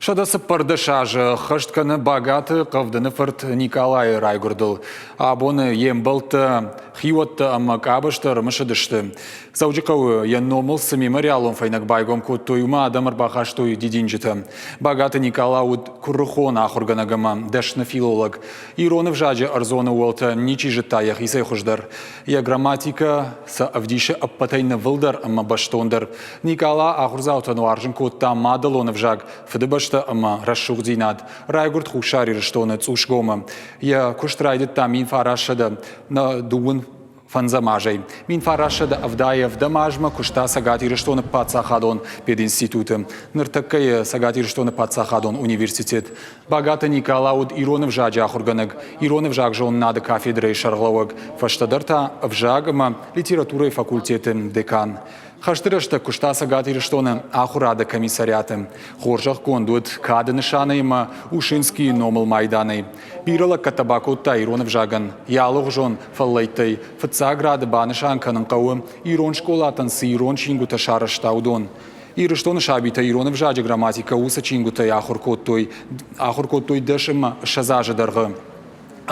114 азы ӕххӕст кӕны Багаты Хъӕвдыны фырт Никъалайы райгуырдыл. Абоны йе мбӕлттӕ, хиуӕттӕ ӕмӕ къабӕзтӕ ӕрымысыдысты. Дзӕуджыхъӕуы йӕ номыл цы мемориалон фӕйнӕг байгом кодтой, уымӕ адӕм ӕрбахастой дидинджытӕ. Багаты Никъала уыд куырыхон ахуыргӕнӕг ӕмӕ дӕсны филолог. Ирон ӕвзаджы ӕрдзон ӕууӕлтӕ ничи зыдта йӕхицӕй хуыздӕр. Йӕ грамматикӕ сӕ ӕвдисы ӕппӕтӕй нывылдӕр ӕмӕ бӕстондӕр. Никъала ахуырдзаутӕн уарзын кодта мадӕлон ӕвзаг, фыдыбӕстӕ ӕмӕ рӕсугъддзинад. Райгуырд Хуссар Ирыстоны Цъусгомы. Йӕ куыст райдыдта 1900 дыууын фӕндзӕм азӕй. 1977 азмӕ куыста Цӕгат Ирыстоны паддзахадон пединституты. Ныртӕккӕйы Цӕгат Ирыстоны паддзахадон университет. Багаты Никъала уыд ирон ӕвзаджы ахуыргӕнӕг, ирон ӕвзагзонынады кафедрӕйы сӕргълӕууӕг, фӕстӕдӕр та ӕвзаг ӕмӕ литературӕйы факультеты декан. Хӕсты рӕстӕг куыста Цӕгат Ирыстоны ахуырады комиссариаты. Хорзӕхгонд уыд кады нысанӕй ӕмӕ Ушинскийы номыл майданӕй. Бирӕ лӕггӕдтӕ бакодта ирон ӕвзагӕн. Йӕ алыгъуызон фӕллӕйттӕй фыццаг рады банысан кӕнын хъӕуы, ирон скъолатӕн цы ирон чингуытӕ сарӕзта, уыдон. Ирыстоны сабитӕ ирон ӕвзаджы грамматикӕ уыцы чингуытӕй ахуыр кодтой 10 ӕмӕ 20 азы дӕргъы.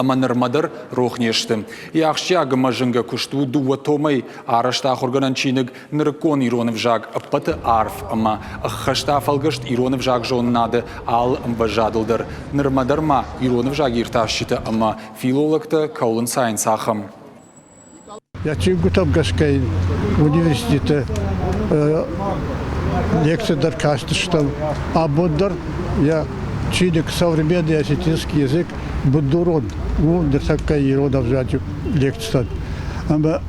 Ӕмӕ нырмӕ дӕр рох не сты. Йӕ ахсджиаг ӕмӕ зынгӕ куыст у дыууӕ томӕй арӕзт ахуыргӕнӕн чиныг «Нырыккон ирон ӕвзаг ӕппӕты арф ӕмӕ ӕххӕст афӕлгӕст ирон ӕвзагзонынады алы ӕмвӕзадыл дӕр. Нырмӕ дӕр ма ирон ӕвзаг иртасджытӕ ӕмӕ филологтӕ кӕуыл ӕнцайынц, ахӕм. Йӕ чингуытӕм гӕсгӕ йын университеты лекци дӕр кастыстӕм. Абон дӕр йӕ чиныг «Современный осетинский язык» бындурон у ныртӕккӕ ирон ӕвзаджы лекцитӕн. Ӕмӕ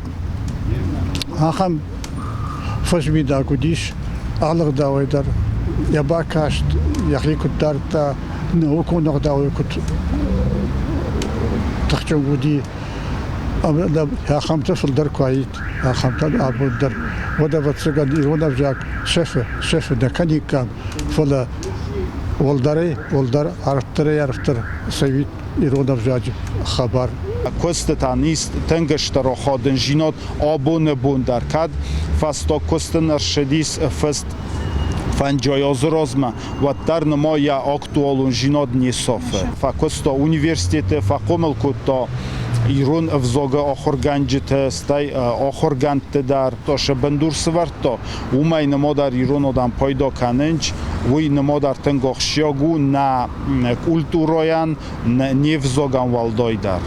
ахӕм фӕзминаг уыдис алы ӕгъдауӕй дӕр. Йӕ бакаст, йӕхи куыд дардта, наукон ӕгъдауӕй куыд тыхджын уыди, ахӕмтӕ фылдӕр куы уаид, ахӕмтӕн абон дӕр, уӕд, ӕвӕццӕгӕн, ирон ӕвзаг сӕфы, сӕфы нӕ кӕниккам, фӕлӕ уӕлдӕрӕй уӕлдӕр, арфдӕрӕй-арфдӕр цӕуид ирон ӕвзаджы хабар. Куыстытӕн ис тынг стыр аходындзинад абоны бон дӕр, кӕд фӕстаг куысты ӕрцыдис фыст фӕнджай азы размӕ, уӕддӕр нырма йӕ актуалондзинад не сафы. Фӕкуыста университеты, фӕхъомыл кодта ирон ӕвзагы ахуыргӕнджыты, стӕй ахуыргӕндты дӕр. Сӕ бындур сӕвӕрдта, уымӕй нырма дӕр ирон адӕм пайда кӕнынц. Уый нырма дӕр тынг ахсджиаг у нӕ культурӕйӕн, не взагӕн уӕлдайдӕр.